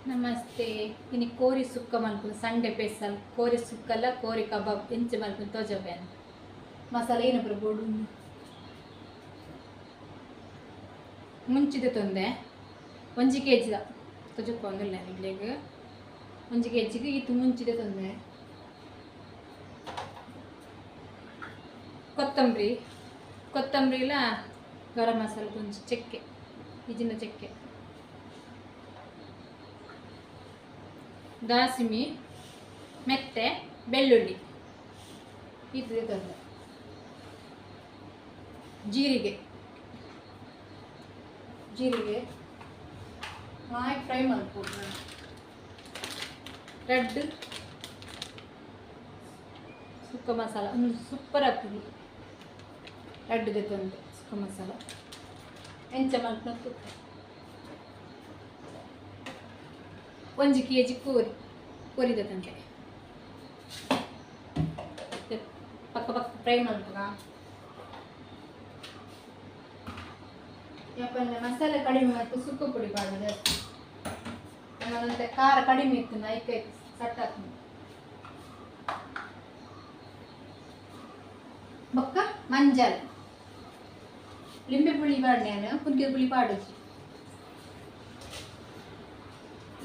ನಮಸ್ತೆ. ಇನಿ ಕೋರಿ sukka ಮಲ್ಪುನು Sunday special ಕೋರಿ ಸುಕ್ಕಲ ಕೋರಿ ಕಬಾಬ್ ಎಂಚ ಮಲ್ಪುನು ತೋಜಬೇನ್ ಮಸಾಲೆ ಏನಪುರ ಬೋಡು ಮುಂಚಿದ ತೊಂದೆ ಒಂಜಿ ಕೆಜಿ ತೋಜಪ್ಪ ನಿಗ್ಲೆಗ್ ಒಂಜಿ ಕೆಜಿಗೆ ಈತು ಮುಂಚಿದ ತೊಂದೆ ಕೊತ್ತಂಬರಿ ಕೊತ್ತಂಬರಿಲ ಗರಂ ಮಸಾಲೆ ಒಂಜಿ ಚಕ್ಕೆ ಇಜಿನ ಚಕ್ಕೆ ದಾಸಿಮಿ ಮೆತ್ತೆ ಬೆಳ್ಳುಳ್ಳಿ ಇದು ತಂದೆ ಜೀರಿಗೆ ಜೀರಿಗೆ ನಾಯಿ ಫ್ರೈ ಮಾಡ್ಬೋದು ರೆಡ್ ಸುಕ್ಕ ಮಸಾಲ ಒಂದು ಸೂಪರ್ ಆಗ್ತದೆ ರೆಡ್ ತಂದೆ ಸುಕ್ಕ ಮಸಾಲ ಎಂಚ ಮಾಡ್ಕೊಂಡು ಒಂಜಿ ಕೆ ಜಿ ಕೋರಿ ಕೋರಿದ ತಂದೆ ಪಕ್ಕ ಪಕ್ಕ ಫ್ರೈ ಮಾಡ್ಬೇಕ ಯಾಕಂದರೆ ಮಸಾಲೆ ಕಡಿಮೆ ಮತ್ತು ಸುಕ್ಕ ಪುಡಿ ಪಾಡು ಜಾಸ್ತಿ ಮತ್ತೆ ಖಾರ ಕಡಿಮೆ ಇತ್ತು ಐಕೆ ಸಟ್ ಆಗ್ತದೆ ಬೊಕ್ಕ ಮಂಜಲ್ ಲಿಂಬೆ ಪುಳಿ ಪಾಡ್ನೇನು ಪುನ್ಕೆ ಪುಳಿ ಪಾಡೋದು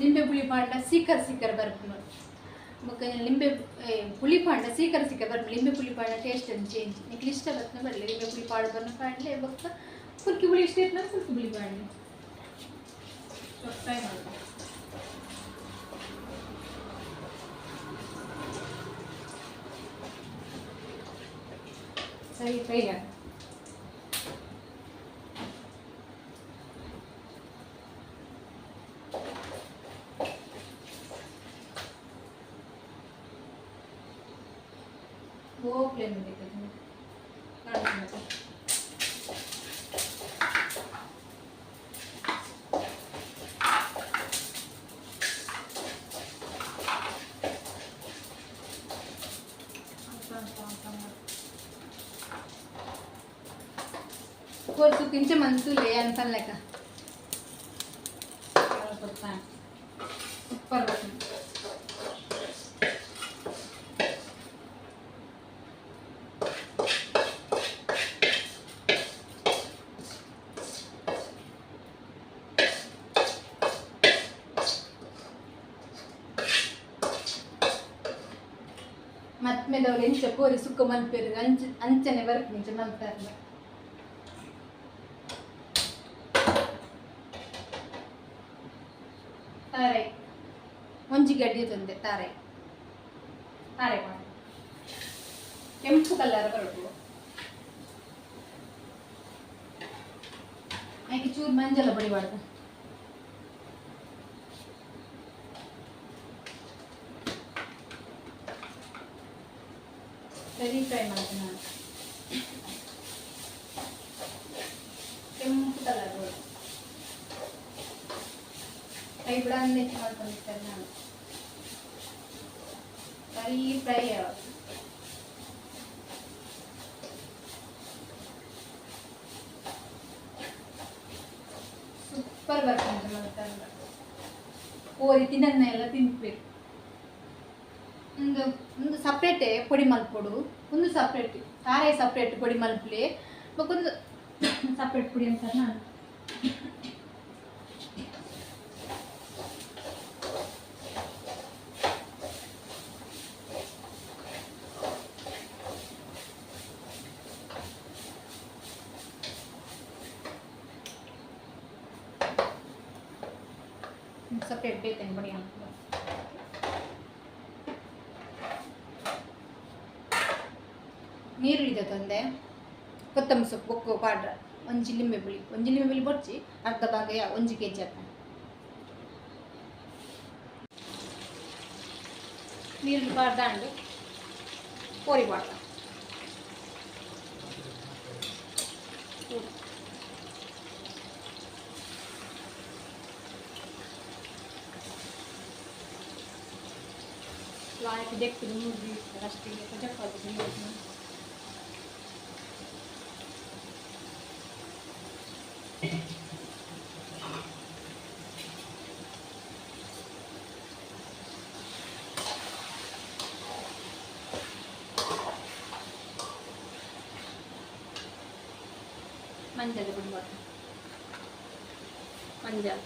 ಲಿಂಬೆ ಪುಳಿ ಪಾಂಡ ಸೀಕರ್ ಸೀಕರ್ ಬರ್ಪುಂಡು ಬೊಕ್ಕ ಲಿಂಬೆ ಪುಳಿ ಪಾಂಡ ಸೀಕರ್ ಸೀಕರ್ ಬರ್ಪುಂಡು ಲಿಂಬೆ ಪುಳಿ ಪಾಂಡ ಟೇಸ್ಟ್ ಅನ್ನು ಚೇಂಜ್ ನಿಕ್ಲು ಇಷ್ಟ ಬರ್ತನ ಬರಲಿ ಲಿಂಬೆ ಪುಳಿ ಪಾಡು ಬರ್ನ ಪಾಡ್ಲೆ ಬೊಕ್ಕ ಪುಲ್ಕಿ ಪುಳಿ ಇಷ್ಟ ಇರ್ತನ ಪುಲ್ಕಿ ಪುಳಿ ಪಾಡ್ಲೆ ಫ್ರೈ ಮಾಡ್ಕೊ ಸರಿ ಫ್ರೈ ಆಗ ಹೋಗ್ಲೇನು ಬೇಕಾದ್ರೆ ಕಾಣ್ತದೆ. ಕೋರ್ಸು ಕಿಂಚ ಮಂತುಲೆ ಅನ್ಪನ್ಲೆಕ್ಕ ಸೂಪರ್ ಬರ್ತದೆ. ಮತ್ಮೆದವ್ರು ಎಂಚ ಕೋರಿ ಸುಕ್ಕ ಮಲ್ಪೇರು ಅಂಚ ಅಂಚನೆ ಬರ್ಪು ಮುಂಚೆ ಮಲ್ತಾರಲ್ಲ ತಾರೆ ಒಂಜಿ ಗಡ್ಡೆ ತಂದೆ ತಾರೆ ತಾರೆ ಮಾಡಿ ಕೆಂಪು ಕಲರ್ ಬರಬೇಕು ಅದಕ್ಕೆ ಚೂರು ಮಂಜಲ ಪೊಡಿ ಬಾರ್ದು ಸರಿ ಫ್ರೈ ಮಾಡ್ತೀನಿ ನಾನು ಕೆಂಪು ಕಲರ್ ಬರೋದು ಕೈ ಬಿಡಂದೆ ಮಾಡ್ಕೊಂಡಿರ್ತಾರೆ ನಾನು ಸರಿ ಫ್ರೈ ಸೂಪರ್ ಬರ್ತದೆ ಮಾಡ್ತಾರೆ ಕೋರಿ ತಿನ್ನನ್ನ ಎಲ್ಲ ತಿನ್ಬೇಕು ಒಂದು ಒಂದು ಸಪ್ರೇಟೇ ಪೊಡಿ ಮಲ್ಪೊಡು ಒಂದು ಸಪ್ರೇಟ್ ತಾರೆ ಸಪ್ರೇಟ್ ಪೊಡಿ ಮಲ್ಪಲೆ ಬೊಕ್ಕೊಂದು ಸಪ್ರೇಟ್ ಪೊಡಿ ಅಂತ ನಾನು ಸಪ್ರೇಟ್ ಬೇತೇನೆ ಪೊಡಿ ಅಂತ ನೀರುಳ್ಳಿ ತಂದೆ ಕೊತ್ತಂಬರಿ ಸೊಪ್ಪು ಬೊಕ್ಕ ಪಾಡ್ರ ಒಂಜಿ ಲಿಂಬೆ ಪುಳಿ ಒಂಜಿ ಲಿಂಬೆ ಪುಳಿ ಬೊಡ್ಚಿ ಅರ್ಧ ಭಾಗ ಒಂಜಿ ಕೆ ಜಿ ಅತ್ತ ನೀರುಳ್ಳಿ ಪಾಡ್ದಾಂಡು ಕೋರಿ ಪಾಡ್ದ ಲಾಯಕ್ ದೆಕ್ಕಿದ ಮೂರ್ದಿ ಅಷ್ಟಿಗೆ ಜಪ್ಪಾದ ಮೂರ್ದಿ ಮಂಜಲ್ ಪೊಡಿ ಪಾಡ್ಕ. ಮಂಜಲ್,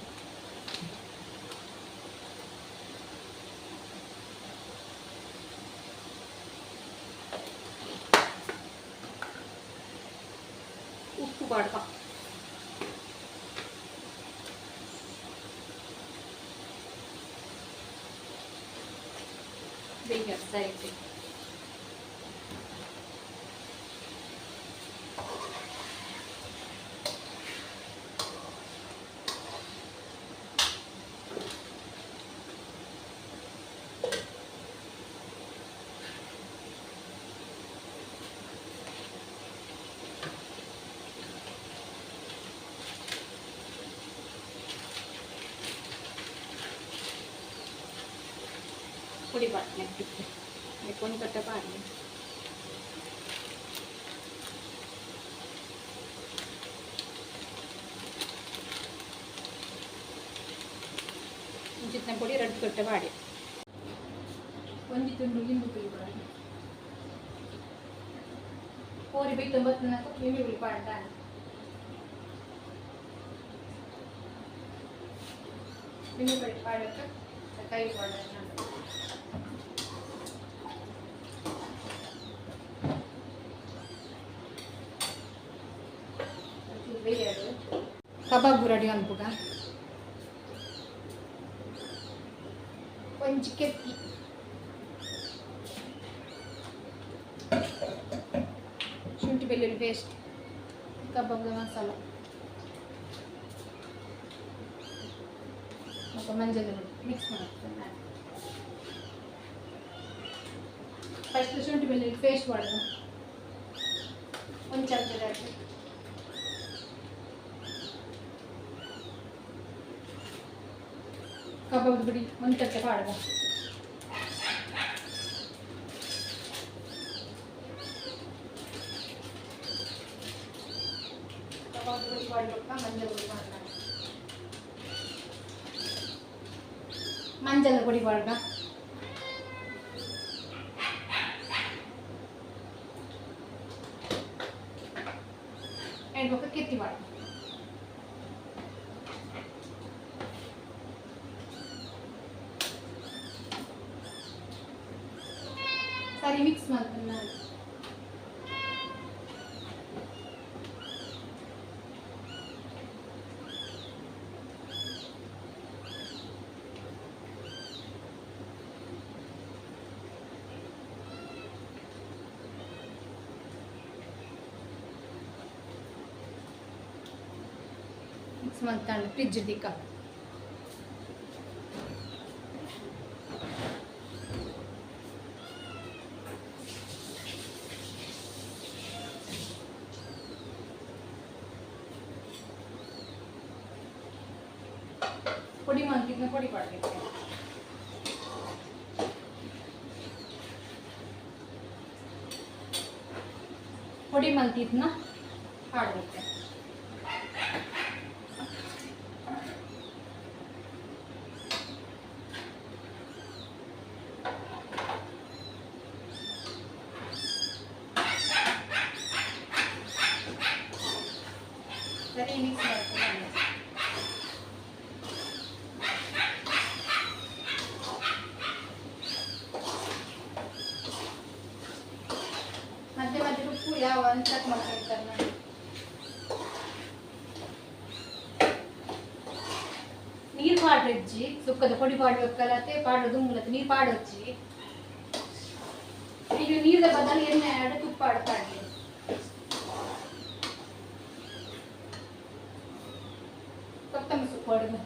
ಉಪ್ಪು ಪಾಡ್ಕ. ಬೇಗ ಸರಿ. ಪುಡಿ ಪಾಡ್ನೆ, ಒಂದು ಕಟ್ಟೆ ಪಾಡ್ನೆ. ಇಂಚಿತ್ತಿನ ಪೊಡಿ ರಡ್ಡ್ ಕಟ್ಟೆ ಪಾಡಿ. ಒಂಜಿ ತುಂಡು ಲಿಂಬು ಪುಳಿ ಪಾಡಿ. ಕೋರಿ ಬೈತೊಂಬತ್ತು ಲಿಂಬು ಪುಳಿ ಪಾಡ್ದ. ಲಿಂಬು ಪುಳಿ ಪಾಡಕ್ಕೆ ಕೈ ಪಾಡ. Kebab ready ಅನ್ಪುಗ. ಒಂಜಿ ಕೆತ್ತಿ, ಶುಂಠಿ ಬೆಳ್ಳುಳ್ಳಿ ಪೇಸ್ಟ್, ಕಬಾಬ್ದ ಮಸಾಲ ಮತ್ತು ಮಂಜಲ್ ಮಿಕ್ಸ್ ಮಾಡ್ತೇನೆ. ಫಸ್ಟ್ ಶುಂಠಿ ಬೆಳ್ಳುಳ್ಳಿ ಪೇಸ್ಟ್ ಮಾಡೋದು. ಒಂದು ಚಮಚದ ಹಾಕಿ ಕಬಾಬ್ ಬಿಡಿ ಒಂದು ಚಮಚ ಪಾಡುವ. ಕಬಾಬ್ ಪುಡಿ ಪಾಡ್ಬೇಕ. ಮಂಜಲ್ ಪುಡಿ ಪಾಡ್ದ, ಮಂಜಲ್ ಪುಡಿ ಪಾಡ್ಗ. ಬೊಕ್ಕ ಕೆತ್ತಿ ಪಾಡ್ಗ. ಸರಿ ಮಿಕ್ಸ್ ಮಾಡ್ತೀನಿ ನಾನು. ಮಿಕ್ಸ್ ಮಾಡ್ತಾಂಡು ಫ್ರಿಜ್ ದಿಕ್ಕ. ಪೊಡಿ ಮಾಡ್ತಿದ್ನ, ಪೊಡಿ ಮಾಡಬೇಕು. ಪೊಡಿ ಮಲ್ತಿದ್ನ ಹಾಡ್ಬೇಕು. ಸರಿ ಮಿಕ್ಸ್ ಮಾಡ್ಕೊಂಡು. ಮಧ್ಯೆ ಮಧ್ಯೆ ಉಪ್ಪು ಯಾವ ಅಂತ ಚೆಕ್ ಮಾಡ್ಕೊಳ್ತಾರೆ ನಾನು. ನೀರು ಪಾಡ್ರಜ್ಜಿ ಸುಕ್ಕದ ಪೊಡಿ ಪಾಡ್ಬೇಕಲ್ಲತ್ತೆ ಪಾಡೋದು ಮೂಲಕ ನೀರು ಪಾಡೊಚ್ಚಿ. ಈಗ ನೀರದ ಬದಲು ಎಣ್ಣೆ ಆಡು, ತುಪ್ಪ ಆಡು ಪಾಡ್ಲಿ. ಕೊತ್ತಂಬರಿ ಸೊಪ್ಪು ಆಡುದು,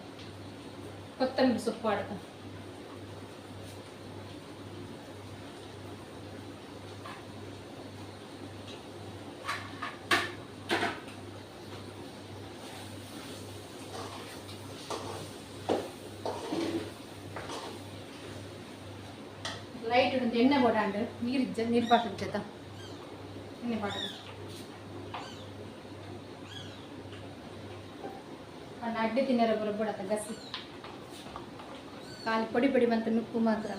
ಕೊತ್ತಂಬರಿ ಸೊಪ್ಪು ಆಡುದು. ಲೈಟ್ ಉಂಟು. ಎಣ್ಣೆ ಬೋಡಾಂಡ್ ನೀರು ಇಜ್ಜ, ನೀರು ಪಾಟ್ ಇಜ್ಜದ, ಎಣ್ಣೆ ಪಾಟ. ಅಡ್ಡೆ ತಿನ್ನರ ಬರಬೋಡತ್ತ ಗಸಿ ಖಾಲಿ ಪೊಡಿ ಪೊಡಿ ಬಂತ ನುಪ್ಪು ಮಾತ್ರ.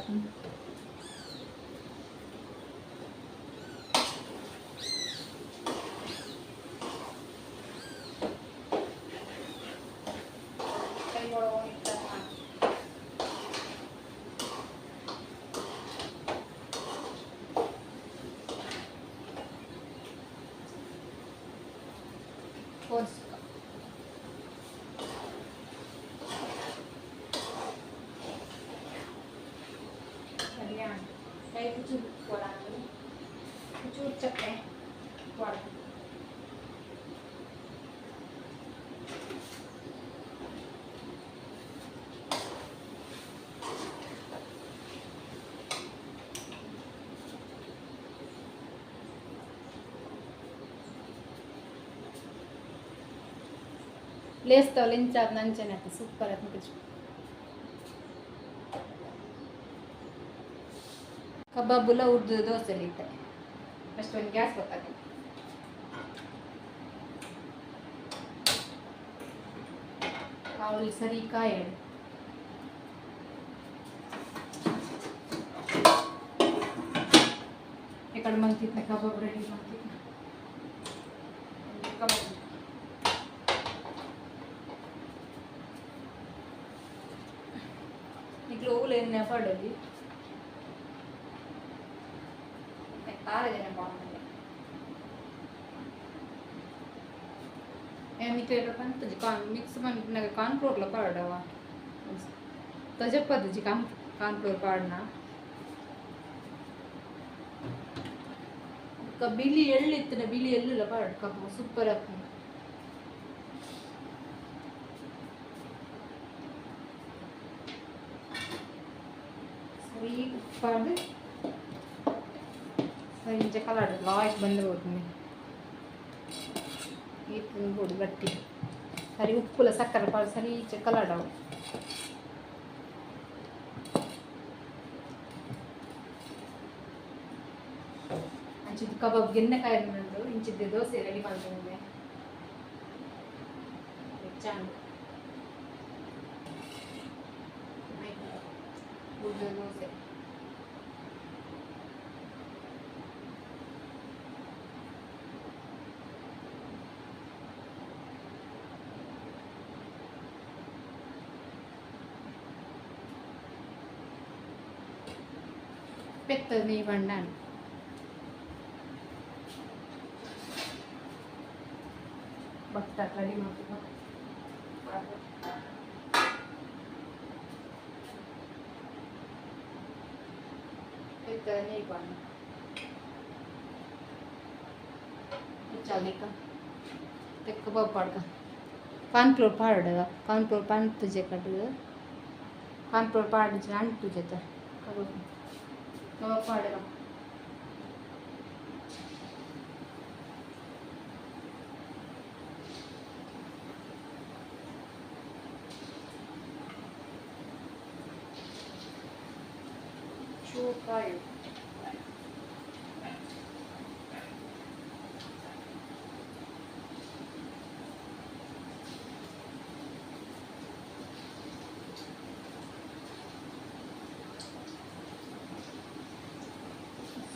ಕೋರ್ಸುಕ ಸರಿಯಾಣ ಕೈ ಕುಚು ಕೊಡಾಂದು ಕುಚು ಚಕ್ಕೆ ಕೊಡ ಲೇಸ್ತಾವ್ ಲಿಂಚಾದ್ ನಂಚನೆ ಆತು ಸೂಪರ್ ಆತು. ಕಬಾಬುಲ ಉರ್ದು ದೋಸೆ ಇತ್ತೆ. ಫಸ್ಟ್ ಒಂದು ಗ್ಯಾಸ್ ಗೊತ್ತಾಗ್ತದೆ. ಕಾವಲಿ ಸರಿ ಕಾಯಡು. ಎಕಡೆ ಮಂತಿತ್ನ ಕಬಾಬ್ ರೆಡಿ ಮಂತಿತ್ನ ಕಬಾಬ್. నీకు లోగులు పడది తారదనే బాగుంటుంది. మీకు పంతది మిక్స్ పంపినాక కార్న్ఫ్లోర్లో పాడవా తజప్పది కార్న్ఫ్లోర్ పాడినా ఒక ಬಿಳಿ ಎಳ್ಳು ಇತ್ತಿನ ಬಿಳಿ ಎಳ್ಳುಲ ಪಾಡು ಕಬ್ಬು ಸೂಪರ್ ಆಗ್ತದೆ. ಸರಿ ಉಪ್ಪಾಡು ಸರಿ ಇಂಚ ಕಲಾಡು ಲಾಸ್ಟ್ ಬಂದು ಹೋಗ್ತೀನಿ ಈ ತಿನ್ಬೋದು ಗಟ್ಟಿ ಸರಿ ಉಪ್ಪುಲ ಸಕ್ಕರೆ ಪಾಡು ಸರಿ ಈಚೆ ಕಲಾಡವು. ಅಂಚಿದ್ದು ಕಬಾಬ್ ಗಿಣ್ಣೆಕಾಯಿ ಉಂಟು ಇಂಚಿದ್ದು ದೋಸೆ ರೆಡಿ ಮಾಡ್ತೀನಿ ಹೆಚ್ಚಾಂಡು ಉದ್ದು ದೋಸೆ. ಪೆತ್ತದ ನೆಯ್ಯಿ ಬಣ್ಣಾನು ಭಕ್ತ ರೆಡಿ ಮಾಡ್ತೀವಿ. ಪೆತ್ತದ ನೆಯ್ಯಿ ಬಣ್ಣ ಚಾಲಿಕ ತೆಕ್ಕ ಪಾಡ್ಕ ಕಾರ್ನ್ಫ್ಲೋರ್ ಪಾಡವ ಕಾರ್ನ್ಫ್ಲೋರ್ ಪಾನ್ ತುಜೆ ಕಟ್ಟುದು ಕಾರ್ನ್ಫ್ಲೋರ್ ಪಾಡು ಅಂಟು ಜೊತೆ ಕಬಾಬ್ ಕಬಾಬ್ ಪಾಡವ ಚೂಕಾಯು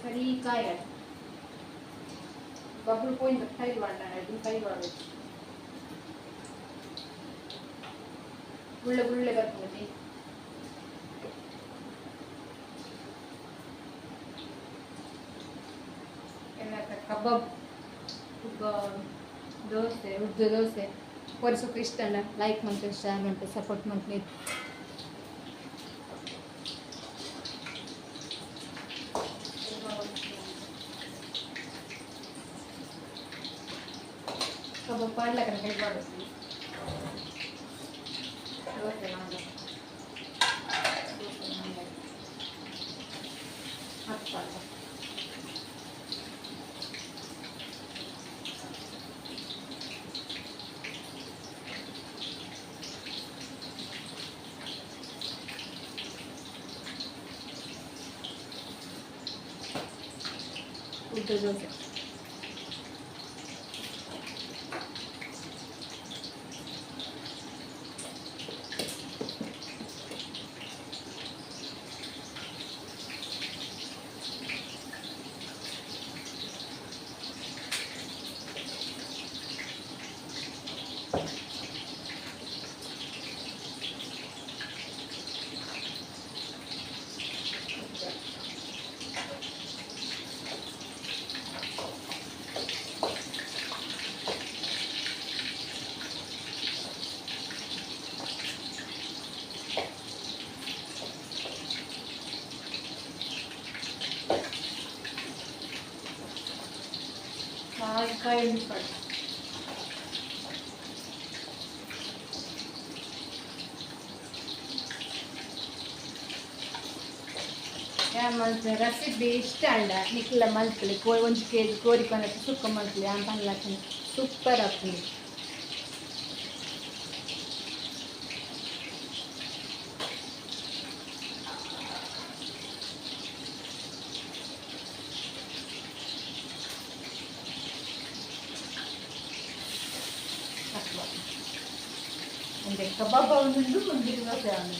ಸರಿ ಕಾಯ ಬಬ್ಲು పోయింది కై వాడినాడు కై వాడు గుళ్ళ గుళ్ళ కట్టుకుంది. ಕಬಾಬ್ ದೋಸೆ ಉದ್ದು ದೋಸೆ ಪೊರಿಸುಕ್ ಇಷ್ಟ ಲೈಕ್ ಮಾಡ್ತೀನಿ ಶೇರ್ ಮಾಡ್ತೀನಿ ಸಪೋರ್ಟ್ ಮಾಡ್ತೀನಿ. ಕಬಾಬ್ ಪಾಡ್ಲಕ್ಕ ಕೈ ಮಾಡಿಸ್ತೀನಿ ದೋಸೆ ಮಾಡಿ ದೋಸೆ ಮಾಡಿ ಹತ್ತು ಪಾಡ್ಲ ಉದ್ದು ದೋಸೆ. ಕಾಯೊಂದು ರೆಸಿಪಿ ಇಷ್ಟ ಅಂಡ ನಿಕ್ಲ ಮಲ್ಪಲೆ ಕೋರಿ 1 ಕೆಜಿ ಕೋರಿ ಪನ್ನಕ್ಕೆ ಸುಕ್ಕ ಮಲ್ಪಲೆ ಆನ್ ಪನ್ಲಕ್ಕೆ ಸೂಪರ್ ಆಗ್ತದೆ. అంటే కబాబ్ అవుతుంది ముందు దోశ అవుతుంది.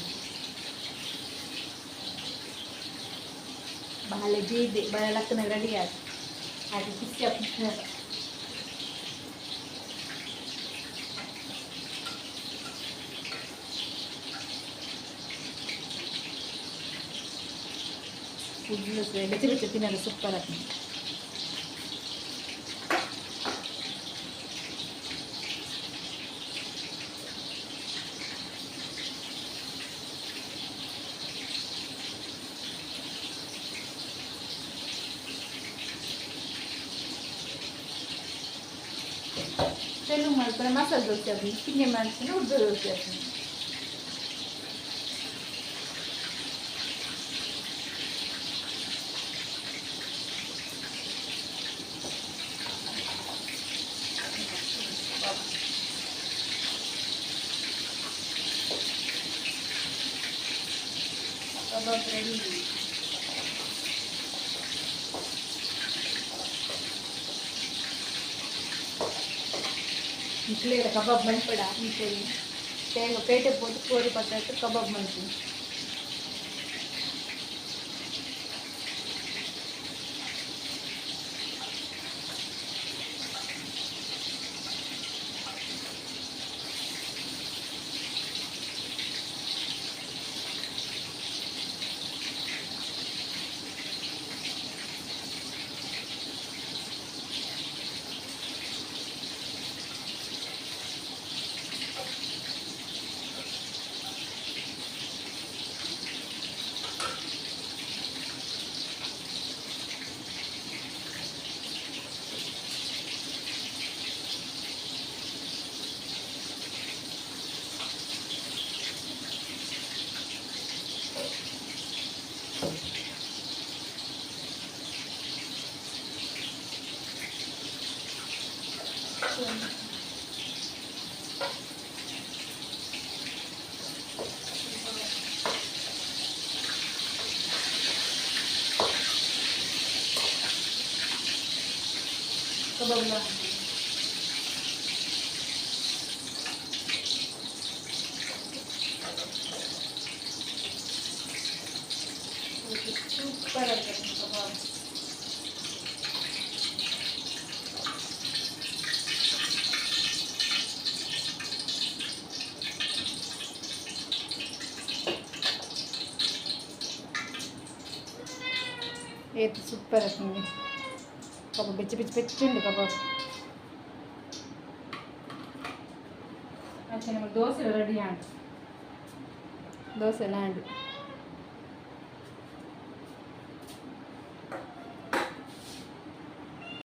ಬಾಳೆ ಜೀದೆ ಬಾಳೆ ಲಕ್ಕನ ರೆಡಿ ಆಯ್ತು. ಅದು ಬಿಸಿ ಆಗ್ತದೆ. ಬೆಚ್ಚ ಬೆಚ್ಚ ತಿನ್ನಲು ಸೂಪರ್ ಆಗ್ತದೆ. ತೆಲುಗು ಮಾಡ್ತಾರೆ ಮಸಾಲೆ ದೋಸೆ ಆಗ್ತದೆ, ಪಿಂಜೆ ಮಾಡ್ತಾರೆ ಉದ್ದ ದೋಸೆ ಆಗ್ತದೆ. Kebab ready. ಇಟ್ಲೇರ ಕಬಾಬ್ ಮಲ್ಪಡ ಅಂತೇಳಿ ತೇಗ ಪೇಟೆ ಪೋತು ಕೋರಿ ಪತ್ತಾಯ್ತು ಕಬಾಬ್ ಮಲ್ಪು. ಕಬಾಬ್ ಸೂಪರ್ ಆಗ್ತದೆ ಕಬಾಬ್. ಏತು ಸೂಪರ್ ಆಗ್ತದೆ ಕಬಾಬ್, ಬೆಚ್ಚ ಬೆಚ್ಚ ಬೆಚ್ಚುಂಡು ಕಬಾಬ್. ಅಂಚೆ ನಮ್ಮ ದೋಸೆ ರೆಡಿ ಆಂಡ್. ದೋಸೆ ನಾಂಡು.